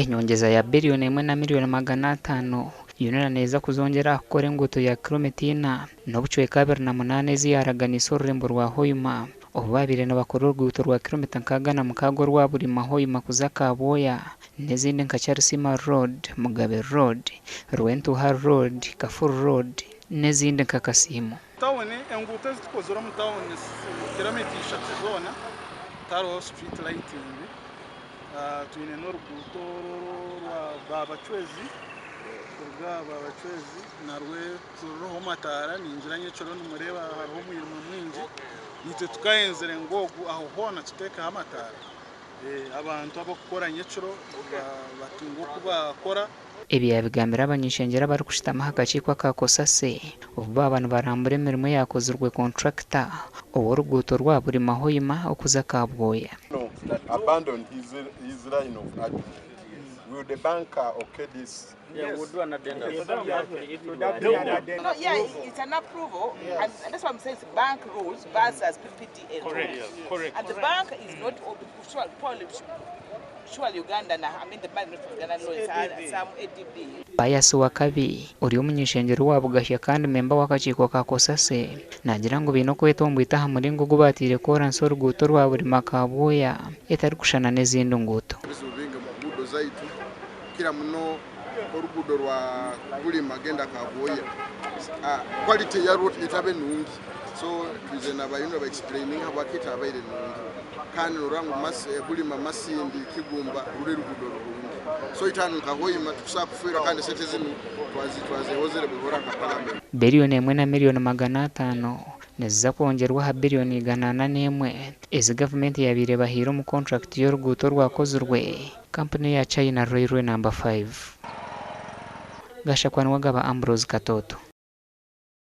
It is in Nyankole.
Enyongyeza ya biriyoni emwe na 500,000,000 UNRA neeza kuzongyera aha kukora enguuto ya kiromita ina n'obucweka 28 ezi yaaraganiise orurembo rwa Hoima obu baabaire nibakora oruguuto rwa kiromita 66 orwa Burima Hoima kuza Kabwoya n'ezindi nka Kyarisiima Road, Mugabe Road, Rwentuuha Road, Kafuru Road n'ezindi nka Kasiimo. Tawuni, enguuto ezi tukozire omu tawuni kiromita ishatu zoona tihariho street lighting. Twine n'oruguuto orwa Babachwezi kuruga aha Babachwezi narwo ruriho amataara ningira nyekiro nimureeba hariho omwirima mwingi. Itwe tukayenzire ngu ogu aho hoona tuteekeho amataara abantu abarikukora nyekiro batunge oku baakora. Ebi yaabigambira abany'ishengyero abarikushutama aha kakiiko aka COSASE obu baaba nibarambura emirimo eyaakozirwe kontrakita ow'oruguuto rwa Burima-Hoima okuza Kabwoya. abandoned his, his line of argument. Will the banker okay this? Yeah, we'll do an addendum. No, yeah, it's an approval, and that's what I'm saying. It's bank rules versus PPDA Correct, rules. correct. And the bank is not sure, probably surely Ugandan. I mean, the bank is not Ugandan law. It's some ADB. Pius Wakabi ori omuny'ishengyero wa Bugahya kandi memba w'akakiiko ka COSASE naagira ngu baine okwetombwita aha muringo ogu baataire kooransi oruguuto rwa Burima Kabwoya etarikushushana n'ezindi nguuto. Ebizibu bingi mu nguudo zaitu, kukira muno oruguudo rwa Bulima genda Kabwoya, quality yarwo etabe nungi, so twize nabayuno ba explaining habwaki etabaire nungi, kandi norora ngu Bulima, Masindi, Kigumba ruri ruguudo rurungi. So itano nka Hoima tukusobola kufiirwa, kandi sente zinu twazehozere buhora nka parliament. 1,500,000,000 niziza kwongyerwa aha 401 biliyoni ezi gavumenti yabaire bahaire omu kontrakiti y'oruguuto orwakozirwe kampuni ya China Railway Number 5. Gashakwa Niwagaba Ambrose Katoto.